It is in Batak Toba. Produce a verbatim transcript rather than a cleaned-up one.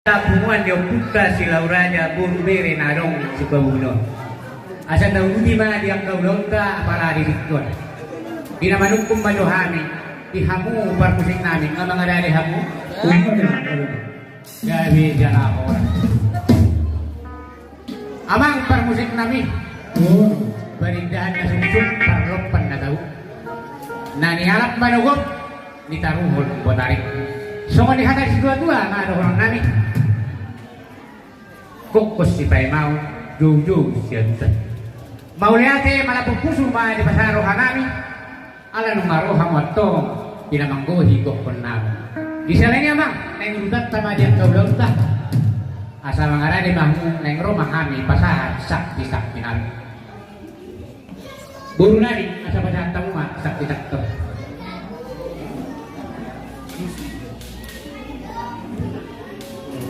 Punguan ni ompunta Silau Raja boru bere na adong di Sukabumi on. Asa tauduti ma di angka ulaonta apala di tingki on. Di na manungkun ma jo hami, di hamu parmusik nami, nga mangarade hamu? Gabe jala horas. Amang parmusik nami. Parindahan na sungsung, parlompan na tau. Na nialap manogop, nitaruhon botari. Songon ni hata ni situa-tua ma dohonon nami. Kokkos sipaimaon, joujou sialusan. Mauliate malambok pusu ma di pasahat roha nami. Ala nunga ro hamu antong, di na manggohi gokhon nami. Di siala ni i amang, naeng urutanta ma di angka ulaonta. Asa mangarade ma hamu, naeng ro ma hami pasahat sakti-sakti nami. Boru nami, asa pasahat hamu ma sakti-sakti.